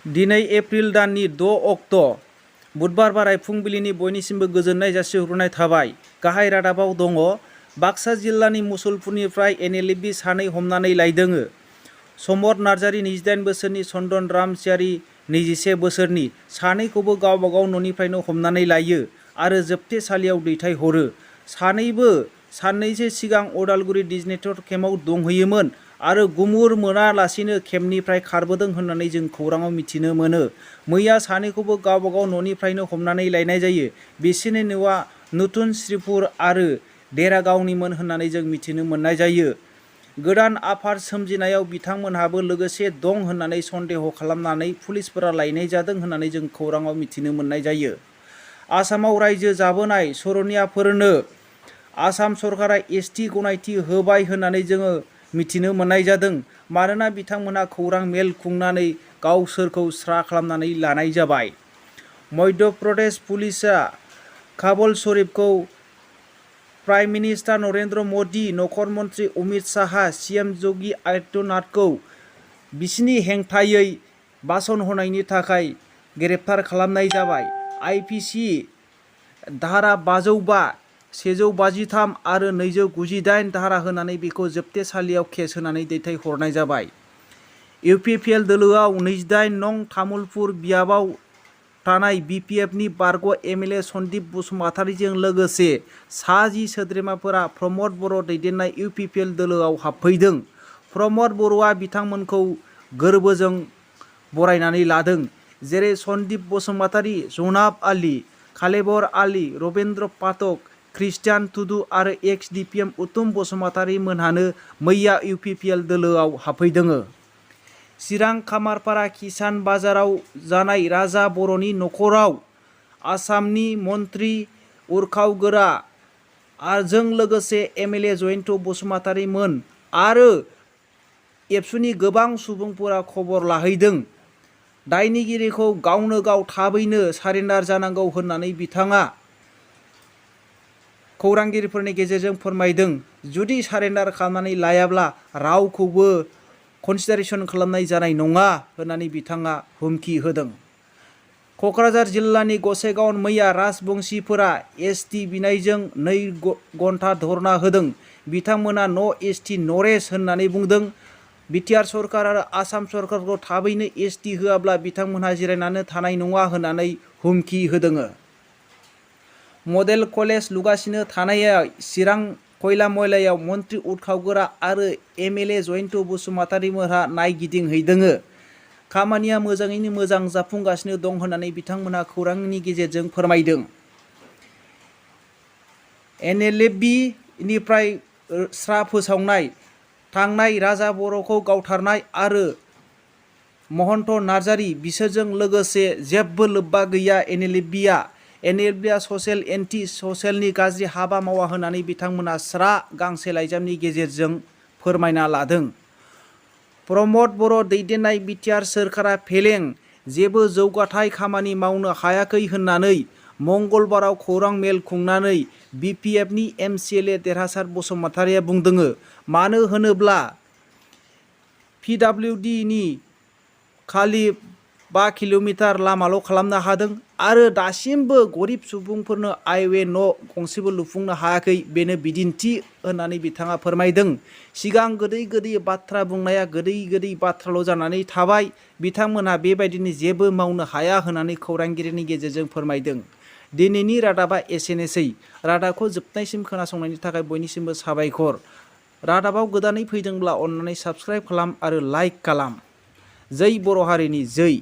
दिनै एप्रिल दाननि 6 अक्ट' बुधबार बाराय फुंबिलिनि बयनिसिमबो गोजोननाय जासिहरनाय थाबाय। गाहाय रादाबाव दङ बाक्सा जिल्लानि मुसलपुरनिफ्राय एनएलएबि सानै हमनानै लायदोङो। समर नार्जारि 28 बोसोरनि चन्दन रामसियारि 21 बोसोरनि सानैखौबो गावबागाव न'निफ्रायनो हमनानै लायो आरो जोबथेसालियाव दैथायहरो। सानैबो साननैसो सिगां उदालगुरि डिजनेटर केम्पआव दंहैयोमोन आरो गुमुर मोनालासिनो केम्पनिफ्राय खारबोदों होननानै जों खौराङाव मिथिनो मोनो। मैया सानैखौबो गावबागाव न'निफ्रायनो हमनानै लायनाय जायो। बिसोरनि न'आ नतुन श्रीपुर आरो देरागावनिमोन होननानै जों मिथिनो मोननाय जायो। गोदान आफाद सोमजिनायाव बिथांमोनहाबो लोगोसे दं होननानै सन्देह खालामनानै पुलिसफोरा लायनाय जादों होननानै जों खौराङाव मिथिनो मोननाय जायो। आसामाव रायजो जाबोनाय सरनियाफोरनो आसाम सरकारा एसटि गनायथि होबाय होननानै जोङो मिथिनो मोननाय जादों। मानोना बिथांमोनहा खौरां मेल खुंनानै गावसोरखौ स्रा खालामनानै लानाय जाबाय। मध्य प्रदेश पुलिसआ काबुल शरीफखौ प्राइम मिनिस्टार नरेन्द्र मदि, नखर मन्त्रि अमित शाह, सीएम योगी आदित्यनाथखौ बिसिनि हेंथायै भाषण होनायनि थाखाय ग्रेप्तार खालामनाय जाबाय। आइपिसि धारा 505, 153 आरो 298 धारा होनानै बेखौ जोबथेसालियाव केस होनानै दैथायहरनाय जाबाय। इउपिपिएल दोलोआव 28 नं तामुलपुर बियाबाव थानाय बिपिएफनि बारग' एमएलए सन्दीप बसुमतारीजों लोगोसे सा 10 सोद्रोमाफोरा प्रमद बर' दैदेननाय इउपिपिएल दोलोआव हाबफैदों। प्रमद बर'आ बिथांमोनखौ गोरबोजों बरायनानै लादों। जेरै सन्दीप बसुमतारी, जनाब आली, खालेबर आली, रबीन्द्र पाठक, ख्रिस्टियान टुडु आरो एक्स डिपिएम उत्तम बसुमतारी मोनहानो मैया इउपिपिएल दोलोआव हाबफैदों। चिरां खामारपारा किसान बाजाराव जानाय राजा बर'नि नखराव आसामनि मन्त्रि उरखावगोरा जों लोगोसे एमएलए जयन्त बसुमतारी मोन आरो एबसुनि गोबां सुबुंफोरा खबर लाहैदों। दायनिगिरिखौ गावनो गाव थाबैनो सारेन्डार जानांगौ होननानै बिथाङा खौरांगिरिफोरनि गेजेरजों फोरमायदों। जुदि सारेन्डार खालामनानै लायाब्ला रावखौबो कनसिडारेसन खालामनाय जानाय नङा होननानै बिथाङा हुमखि होदों। क'क्राझार जिल्लानि गसाइगावआव मैया राजबंशीफोरा एसटि बिनायजों 2 घन्टा धरना होदों। बिथांमोना न' एसटि नरेस होननानै बुंदों। बिटिआर सरकार आरो आसाम सरकारखौ थाबैनो एसटि होआब्ला बिथांमोनहा जिरायनानै थानाय नङा होननानै हुमखि होदों। मडेल कलेज लुगासिनो थानाय चिरां खयला मयलायाव मन्त्रि उरखावगोरा आरो एमएलए जयन्त बसुमतारीमोनहा नायगिदिंहैदों। खामानिया मोजाङैनो मोजां जाफुंगासिनो दं होननानै बिथांमोनहा खौरांनि गेजेरजों फोरमायदों। एनएलएबि निफ्राय स्रा फोसावनाय, थांनाय राजा बर'खौ गावथारनाय आरो महन्त नार्जारि बिसोरजों लोगोसे जेबो लोब्बा गैया। एनएलएबिआ ससेल एन्टि ससेलनि गाज्रि हाबा मावा होननानै बिथांमोना स्रा गांसे लाइजामनि गेजेरजों फोरमायना लादों। प्रमद बर' दैदेननाय बिटिआर सोरखारा फेलें, जेबो जौगाथाय खामानि मावनो हायाखै होननानै मंगलबाराव खौरां मेल खुंनानै बिपिएफनि एमसिएलए देरहासार बसुमतारीया बुंदों। मानो होनोब्ला पिडब्लिउडिनि खालि 5 किल'मिटार लामाल' खालामनो हादों आरो दासिमबो गरिब सुबुंफोरनो हाइवे न' गंसेबो लुफुंनो हायाखै। बेनो बिदिन्थि होननानै बिथाङा फोरमायदों। सिगां गोदै गोदै बाथ्रा बुंनाया गोदै गोदै बाथ्राल' जानानै थाबाय। बिथांमोनहा बेबायदिनो जेबो मावनो हाया होननानै खौरांगिरिनि गेजेरजों फोरमायदों। दिनैनि रादाबा एसेनोसै। रादाबखौ जोबनायसिम खोनासंनायनि थाखाय बयनिसिमबो साबायखर। रादाबाव गोदानै फैदोंब्ला अन्नानै साबस्क्राइब खालाम आरो लाइक खालाम। जै बर' हारिनि जै।